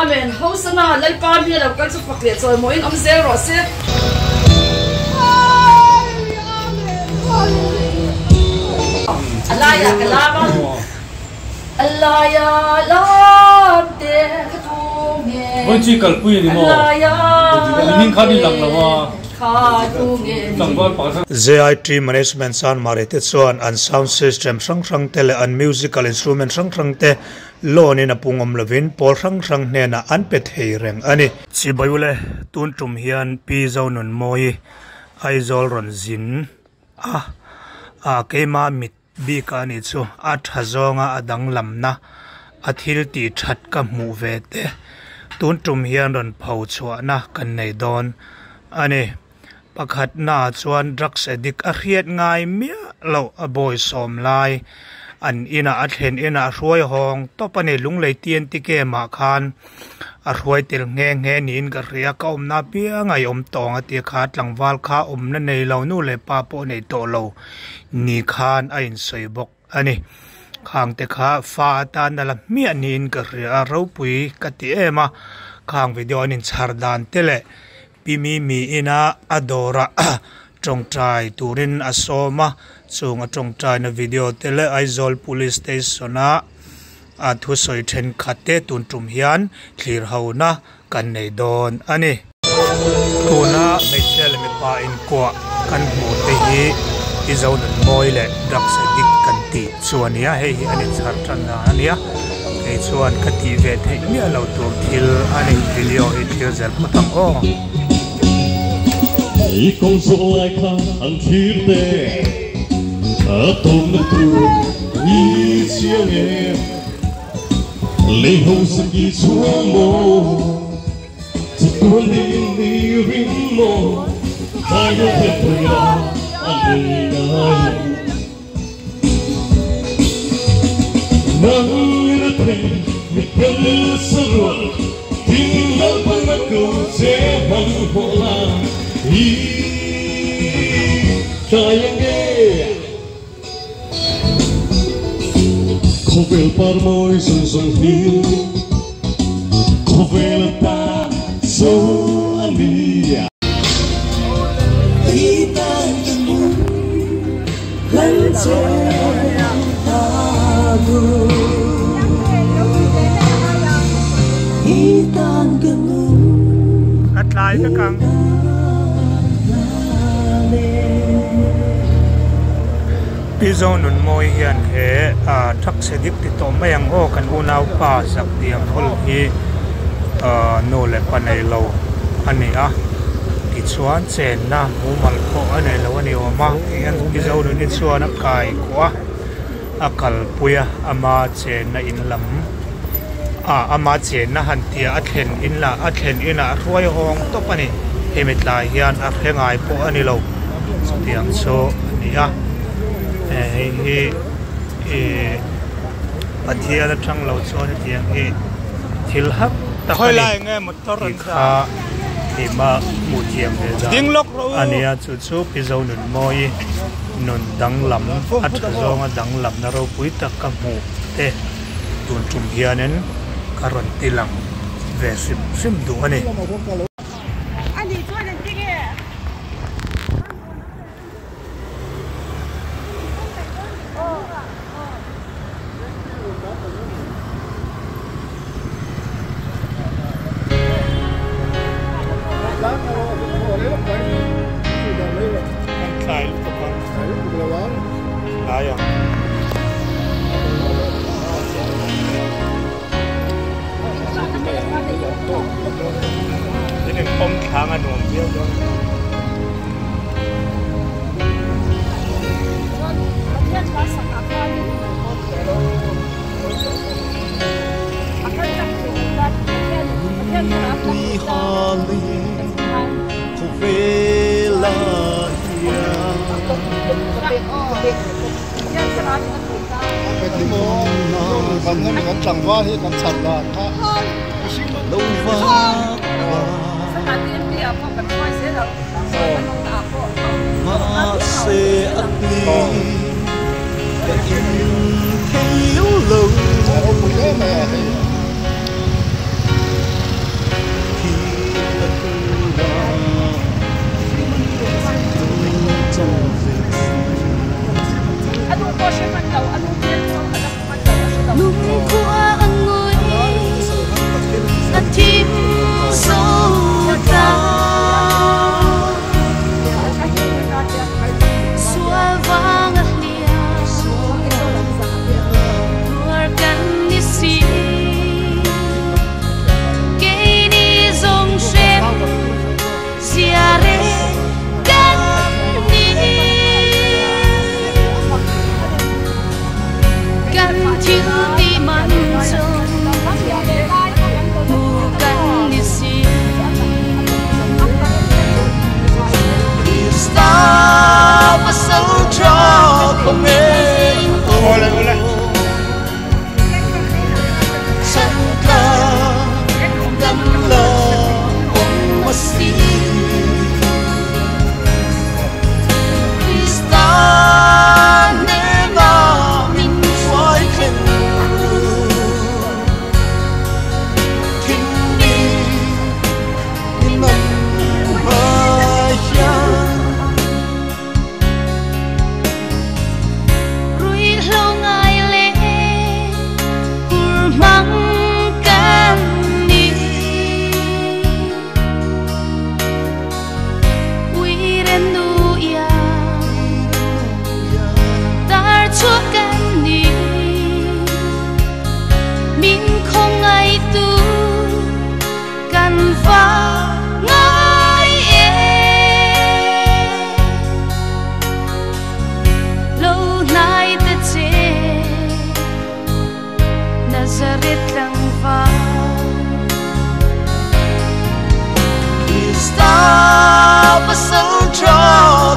Amen. Hosana, Lalpa hming a lo kal chu fak leh chawimawiin awm zel rawh se. A laiah ka lam a, a laia lam te kha tu nge? A laia lam te kha tu nge ni? JIT Management Chanmari te chuan an sound system hrang hrang te leh an musical instrument hrang hrang te Loan in a pung awm lovin pawl hrang hrang hnenah an pe thei reng a ni. Chibawiule tun tum hian Pi Zonunmawii Aizawl rawn zin a, a keima mit bik a nih chu a tha zawnga a danglamna a thil tih that ka hmuh ve te tun tum hian rawn pho chhuahna kan nei dawn a ni. Pakhatnaah chuan drugs addict a hriat ngai miah loh a bawisawm lai an inah a thlen inah a hruai hawng tawp a ni. Lunglei TNT camp ah khan a hruai tel nghe nghe niin ka hria ka awmna apiang a i awm tawng a tia kha tlangval kha awmna nei lo nu leh pa pawh nei tawh lo ni khan a insawi bawk a ni. Khang te kha fa atan a la hmiah niin ka hria a ropui ka ti em a khang video an inchhar dan te leh Pi Mimi ina a dawrah tawngtai turin a sawm a, chung a tawngtaina video te leh Aizawl Police Station a a thusawi thenkhat te tun tum hian thlir hona kan nei dawn a ni. Tuna hmeichhia leh mipa inkuah kan hmuh te hi i Zonunmawi leh drugs addict kan tih chu a nia, hei hi an inchhar tan dan a nia. Kei chuan ka tih ve theih miah lo tur thil a ni video hi thlir zel phawt ang aw. I kawng zawh lai kha an thlir te a tawpna tur i chiang em lei ho saki chuang maw chatuan ding ni ring maw tlai ho phet pui la an nei ngai em. A tlai vek ang. Pi Zonunmawi hian he thakchhe dik ti tawh mai ang aw kan unaupa Zakdiam Hall hi nu leh pa nei lo a ni a tichuan chenna mumal pawh a nei lo a ni awm a tihian Pi Zonuni chuan a kai kuah a a kalpui a ama chenna in lam ah ama chenna han tia a thlen in lah a thlen inah a hruai hawng tawp a ni hemi tlai hian a hre ngai pawh a ni lo chutiang chu a ni a hei hi ih Pathian atang lo chuan hetiang hi thil hak tak a ni tih kha keimah hmuh thiam ve dan a ni a chu chu Pi Zonunmawii nun danglam a tha zawnga danglamna ropui tak ka hmuh te tun tum hianin ka rawn ti lang ve hrim hrim duh a ni. Kan tlai lutuk ang tlai ang. In inpawm thlang a nuam viau dawn a ni.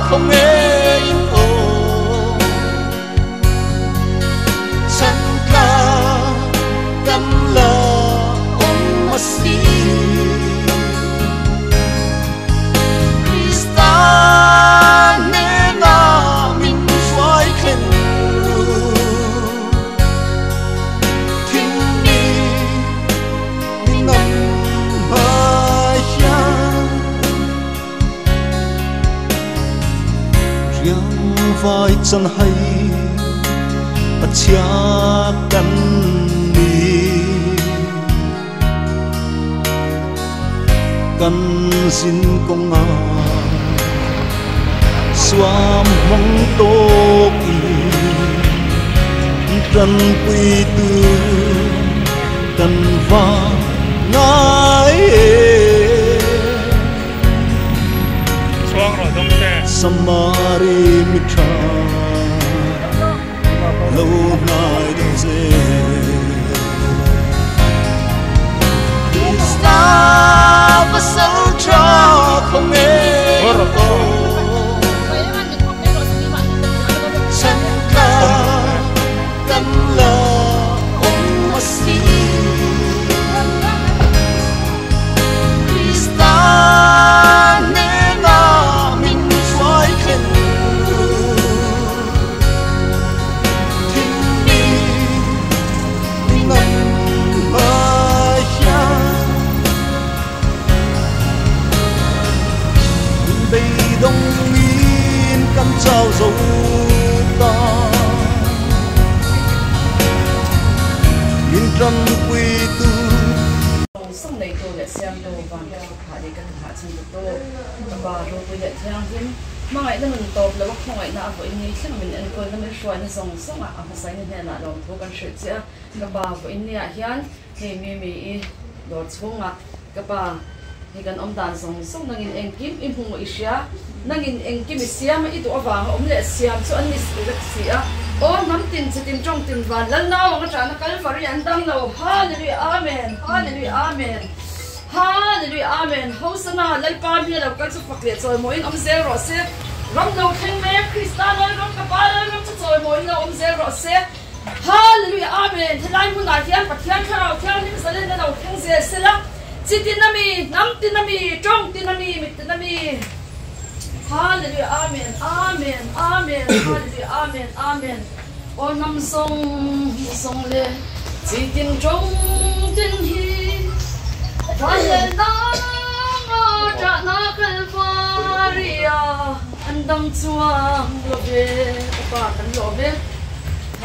Khawnge in awm Chhan tlak kan la awm asin. Krista hnenah min hruai thlen ru. Thim ni ni nam hmai hian. Riang vai chan hai Pathian kan ni. Kan zin kawngah suam hmang tawkin tanpuitu kan va ngai e. Samari mi tha lo hnai deuh zel. Krista pasal tha khawnge aw Chhan tlak kan la awm a si. Krista hnenah min hruai thlen ru. Thim ni ni nam hmai hian. Min beidawng in kan chau zo ta. Min tanpui tu. Sawng neitu leh siamtu van ka thu phah leh ka ti phah chin duhtu ka pa ropui leh thianghlim hmangaihna nun tawp lo a khawngaihna a vawiin ni thleng min enkawlna min hruaina zawng zawngah a hmasaina hnenah lawmthu kan hrilh che a ka pa vawiin niah hian hei mi mi i dawr chhungah ka pa hei kan awm dan zawng zawng nangin engkim i hmu i hria nangin engkim i siam a i duh avanga awm leh siam chu an ni vek si a aw hnam tin chitin tawng tin van lal nau anga tana Kalvari an dang lo Hallelujah Amen Hallelujah Amen Hallelujah Amen Hosana Lalpa hmel lo kal chu fak leh chawimawiin awm zel rawh se Ram lo thleng mek Krista Lalram ka Pa Lalram chu chawimawiin lo awm zel rawh se Hallelujah Amen Helai hmunah hian Pathian Thlarau Thianghlim zalenna lo thleng zel sela Chi tin a mi, hnam tin a mi, tawng tin a mi, mit tin a mi Hallelujah Amen Amen Amen Hallelujah Amen Amen Aw hnam zawng zawng le chi tin tawng tin hi Van leh nanga ṭahna Kalvaria an dang chuang lo ve Ka pa kan lawm e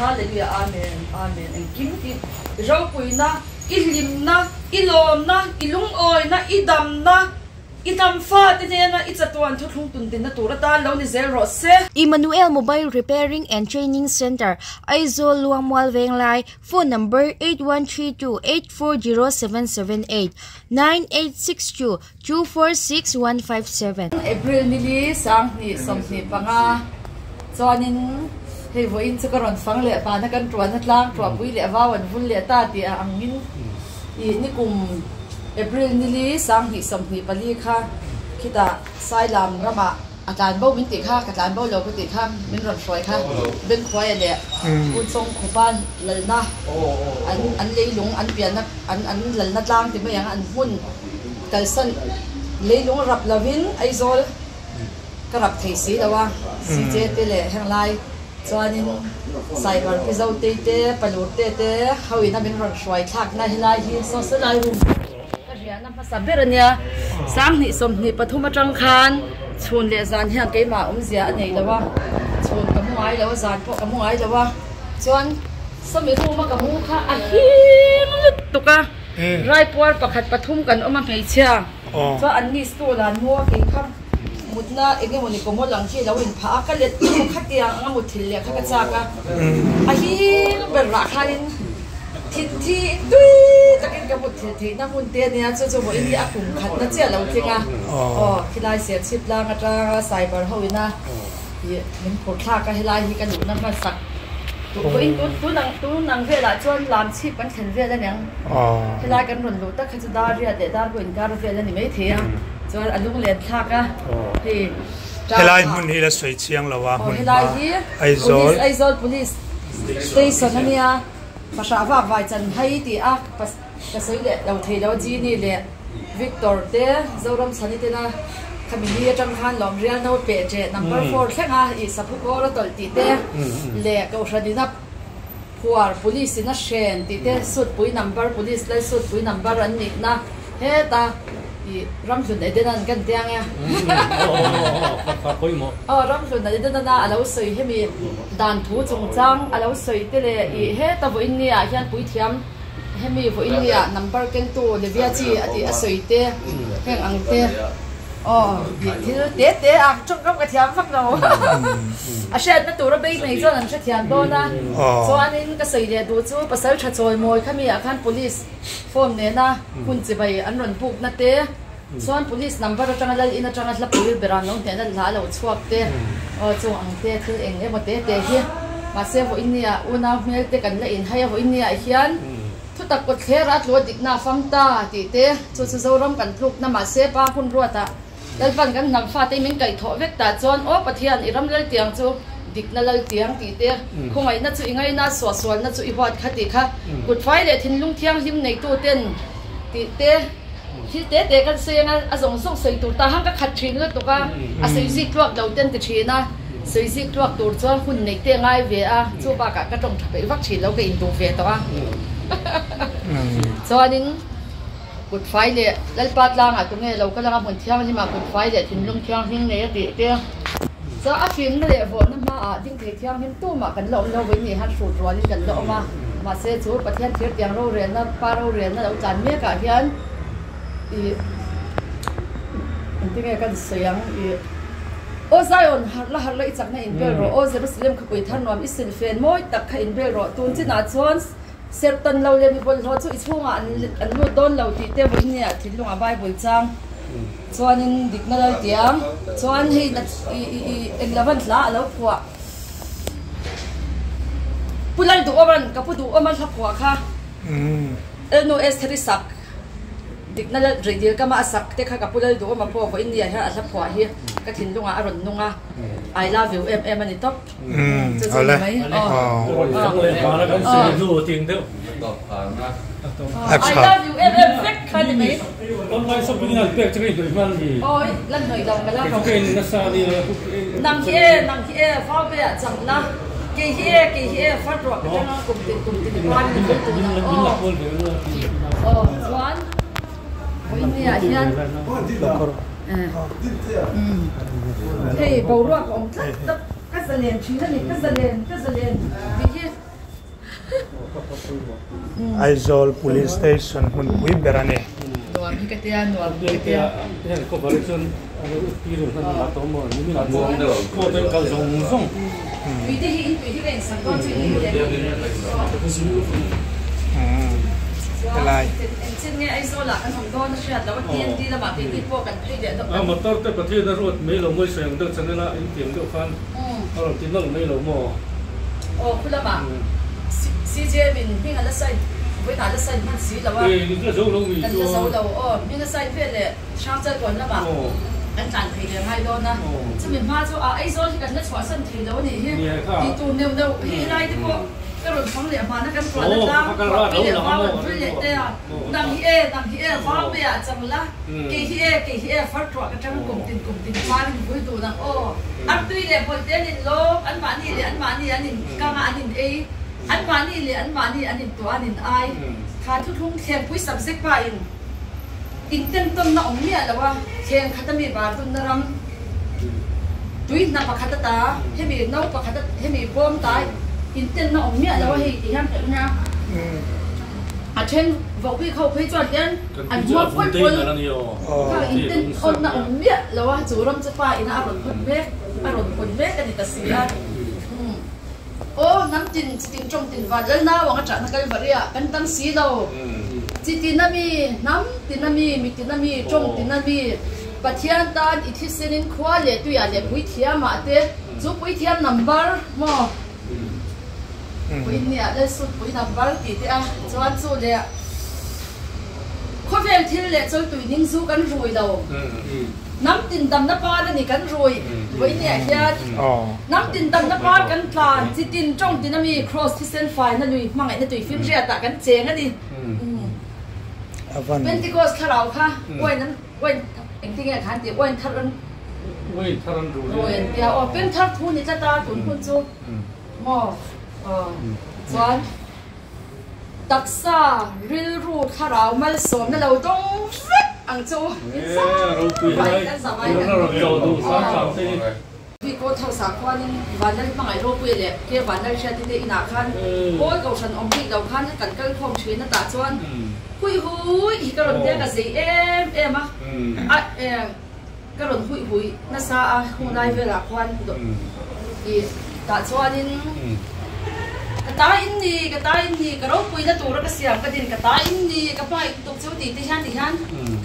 Hallelujah Amen Amen Engkim hi i ropuina i hlimna i lawmna i lungawina i damna i dam fate hnena i chatuan thuthlung tundinna tur atan lo ni zel rawh se. Emmanuel Mobile Repairing and Training Centre, Aizawl Luangmual Venglai, Phone number, 8132840778, 9862246157. April nili 2025 chuanin hei vawiin chu ka rawn fang leh pana kan tuahna tlang tuahpui leh vau an vul leh ta tih a angin ih nikum April nili 2024 kha khitah Sailam ramah A tlan bo min tih kha, ka tlan bo lo ka tih kha min rawn hruai kha Bengkhuaia leh U Chawngkhupa lalna an an leilung an pianna an an lalna tlang ti mai ang an hmun kalsan leilung rap lovin Aizawl ka rap thei si lo a CJ te leh henglai chuanin Cyber pi Zotei te Palur te te ho ina min rawn hruai thlakna helai hi saw sawlai room Ka riahna hmasa ber a nia, 2023 atang khan chhun leh zan hian keimah awmzia a nei lo a, chhun ka mu ngai lo a, zan pawh ka mu ngai lo a, chuan sawmi room a ka mu kha a him lutuk a, raipuar pakhat pathum kan awm a hmeichhia, chuan an ni stool ah an mu a, kei kha mutna eng emawni kawmawl ang khi a lo inphah a, ka let emaw khatiang anga muthilh leh kha ka chak a, a him ber rah khanin. Thitthi tui takin ka hmu thil theihna hmun te ania chu chu vawiin hi a kum khatna chiah lo tling a aw khilai serchhip tlang atanga cyber ho ina ih min phur thlak a helai hi ka luhna hmasak tu vawiin tun tun ang tun ang velah chuan lam chhip kan thlen vel aniang helai kan rawn luh tak kha chu dar riat leh dar pawh inkar vel a ni maithei a chuan a lunglen thlak a hei. Helai hmun hi la sawi chiang lo a, hmun hma Aizawl. Aizawl Police Station a nia, Pahrah vak vai chan hai tih a ka sawi leh lo thei lo a, Genie leh Victor te Zoram Chhani tena khami ni atang khan lawm rial no peh teh number four thleng a ih saphu kawr a tawlh tih te leh Kohhran in a phuar Police in a hren tih te sutpui number Police lal sutpui number an nihna heta ih Ramhlun Edenan kan tia nge aw Ramhlun Edenan a alo sawi hemi dan thu chungchang alo sawi te leh ih heta vawiin ni ah hian puithiam Hemi vawiin nia number kengtu Levia chi a tih a sawi te heng ang te aw tih thil te te a tawngkam ka thiam vak lo a hriatna tura bei nei chuan an hrethiam dawn a chuanin ka sawi leh duh chu pasal tha chawi mawi khami ah khan police form nena hun chibai an rawn buk na te chuan police number atanga lal in atanga hla pui ber an lo hnehna hla lo chhuak te aw chung ang te thil eng emaw te te hi mahse vawiin nia unau hmel te kan la inhai a vawiin nia hian thutak kawt thler a tluah dikna a fam ta tih te chu chu Zoram kan tlukna mahse pa hun ruatah Lalpan kan hnam fate min kaihthawh vek tah chuan aw Pathian i ram lal tiang chu dikna lal tiang tih te khawngaihna chu i ngaina suahsualna chu i huat kha tih kha kutfai leh thinlung thianghlim neitu ten tih te Thil te te kan sawi anga a zawng zawng sawi tur ta hang ka khat thin lutuk a, a sawi zik tluak lo ten ti thin a, sawi zik tluak tur chuan hun neih te a ngai ve a, chu bakah ka tawng tha peih vak thin lo ka induh ve tawh a. Chuanin kut fai leh Lalpa tlangah tunge lo kal anga hmun thianghlimah kut fai leh thinlung thianghlim nei a tih te. Chuan a hlimna leh vawhna hmaah ding thei thianghlim tumah kan la awm lo vawi ni han hrut rualin kan la awm a, mahse chu Pathian thir tiang rorelna, pa rorelna lo tlan mekah hian ih engtinge kan sawi ang ih Aw Zion harh la harh la i chakna inbel rawh, Aw Jerusalem khawpui thar nuam i silfen mawi tak kha inbel rawh, tun chinah chuan Serhtan lo leh mi bawlhhlawh chu i chhungah an lut dawn lo tih te vawinia thinlungah Bible chang chuanin dikna lal tiang chuan hei i englavan hla a lo phuah Pu Lalduhawman ka pu Duhawma hla phuah kha Elnu Estheri sak Dikna lal rih dil kama a sak te kha ka pu Lalduhawma pawh vawinia hian a hla phuah hi ka thinlungah a rawn nung a I love you em em a ni tawp. Chu chu ni mai. I love you em em vek kha ni mai. Oi lan hnawih lo ka la rawh. Nang hi e nang hi e vau be ah chang la kei hi e kei hi e fat ruah ka tang a kum tin kum tin khuan min hmu tun ang aw. Aw chuan vawinia hian hei boruak a awm tlat tlat. Ka zalen thin a ni, ka zalen, ka zalen tih hi. Aizawl Police Station hmunpui ber a ni. Nuam hi ka tia, nuam hi ka tia. Tui te hi in tui hi ka insak dawn chu in leh. Helai. Engchen nge Aizawl ah kan awm dawn a hriat loh a, TNT lamah keini pawh kan phei leh deuh. A motor te Pathian a ruat mai lo maw i sawi ang deuh channel a in tiang deuh khan a rawn ti nawlh mai lo maw? Aw khu lamah CJM in hming a la sign vawiinah a la sign hman si lo a, Kan la zo lo mi kan la zo lo aw hming a sign vel leh Hrangchal kawn lamah kan tlan thei leh ngai dawn a, chumi hma chu a Aizawl hi kan la chhuahsan thei lo a nih hi tih tur neuh neuh hi helai te pawh ka rawn fang leh hmana kan tuahna tlang tuahpui leh vau an vul leh te a, nang hi e nang hi e vau be ah chang la. Kei hi e, kei hi e, far thuah ka tang kum tin kum tin par in vui dun ang aw. Artui leh bawlhte an in lawm, anmahni leh anmahni an in kang a an in ei, anmahni leh anmahni an in tuah an in ai. Kha thuthlung thlengpui subject pa in intentawnna awm miah lo a, thleng khat ami bar dunna ram tui hna pakhat ata hemi no pakhat hemi bawm tai intenna awm miah lo a hei ti hian theih nia. A then vohbik ho phei chuan hian an hmuam pawlh pawlh kha inten awnna awm miah lo a, chu ram chu pa ina a rawn hawn mek a rawn hawn mek a ni ta si a. Aw hnam tin chi tin tawng tin van lal nau ang a ṭahna Kalvari ah kan tam si lo. Chi tin a mi, hnam tin a mi, mi tin a mi, tawng tin a mi, Pathian tan i thisenin khua leh tuiah leh puithiamah te chu puithiam number maw? Puinia Lalsutpui number tih te a chuan chu leh khawvel thil. thil leh chawltui ning zu kan rui lo. Hnam tin damna par a ni kan rui vawinia hian. Hnam tin damna par kan tlan, chi tin tawng tin ami Kraws thisen faina lui hmangaihna tui finriatah kan cheng a ni. Pentecost thlarau kha uain an uain engtinge khan tih uain thar an rui an tia aw Penthar thu ni tlat a tun hun chu maw aw chuan Taksa, rilru, thlarau malsawmna lo dawng vek ang che u. Bik aw thausa khuanin Vanlal hmangaih Ropuia leh Ke Vanlal Hriati te inah khan Pawl Kohhran awm bik lo khan kan kal khawm thin a tah chuan hui hui hi ka rawn biak a zei em em a, a ka rawn hui hui nasa a hunlai velah khuan i tah chuanin ka ta in ni ka ta in ni ka ropuina tura ka siam ka din ka ta in ni ka hmangaih tuk chu tih te hian ti hian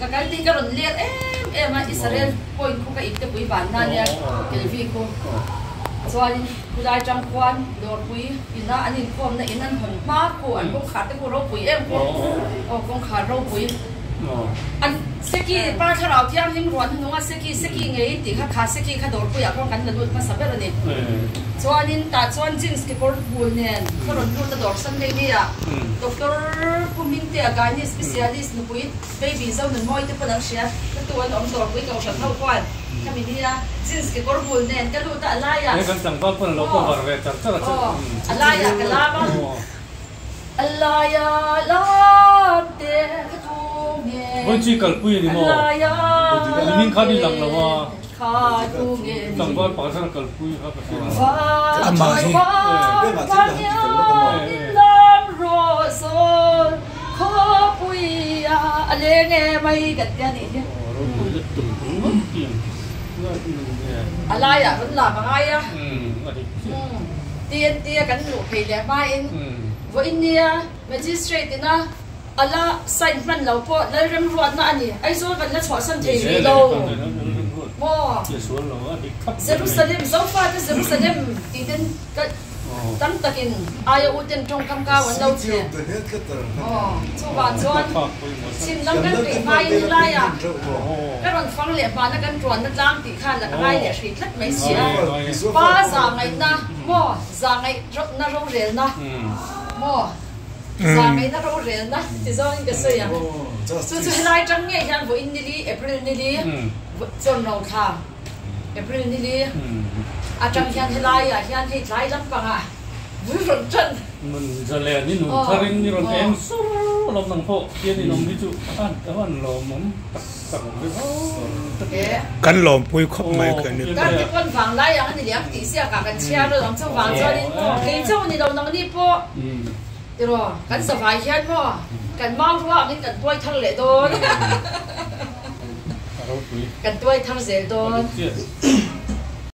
ka kal te hi ka rawn let em em a Israel point khu ka ip te pui van na nia Kelvi khu chuanin khulai tang khuan dawrpui ina an inkhawmna in an hawn hma khu an kawngkhar te khu ropui em khu aw kawngkhar ropui An Seki pa thlarau thianghlim ruan hnung a Seki Seki ngei in tih kha kha Seki kha dawrpuiah kawng kan la lut hmasa ber a ni. Chuanin tah chuan jeans kekawr hmul nen ka rawn lut a dawr Sunday ni ah Doctor Pu Hmingtea Gynae Specialist nupui baby Zonunmawi te pawn an hria ka tu an awm dawrpui kohhran ho khuan khami nia jeans kekawr hmul nen ka lut a a laiah aw aw a laiah ka lam a. A laia lam te kha tu nge? Vawi chi kalpui a ni maw? A laia Nimin khan i lang lo a. Kha tu nge ni? Tlangval pakhat khan a kalpui kha ka hria. Van chawi van van in lam rawh zawl khawpuia a leng e mai kan tia nih hi. A laiah rawn lam a ngai a. TNT a kan luh phei leh hmain vawiin nia Magistrate ina a la sign hman lo pawh Lalremruatna a ni. Aizawl kan la chhuahsan thei rih lo maw? Jerusalem, Zofate Jerusalem tih ten ka tam takin aia u ten tawngkam kau an lo chhe. Aw, chuvang chuan chhim lam kan tui hmain helaiah ka rawn fang leh hmana kan tuanna tlang tih khan a ngai leh hrih tlat mai si a. Pa za ngaihna maw, za ngaihna rorelna maw, za ngaihna rorelna ti zawngin ka sawi ang. Chu chu helai tang ngei hian vawiin nili, April nili, chawn ro thla. April ni li atang hian helaiah hian hei tlai lampangah vui rawn tan. Nun zalen i nun tharin i rawn eng sur lawm nang pawh hian in awm hi chu a van lawmawm tak tak awm ve tak e. Kan lawmpui khawp mai ka ni. Kan ti pawn vang lai ang a ni liam tih siakah kan chhiar alawm chuvang chuanin maw kei chauh ni lo nangni pawh tiraw kan zavai hian maw kan mau rua angin kan tuai thar leh dawn. Kan tuai thar zel dawn.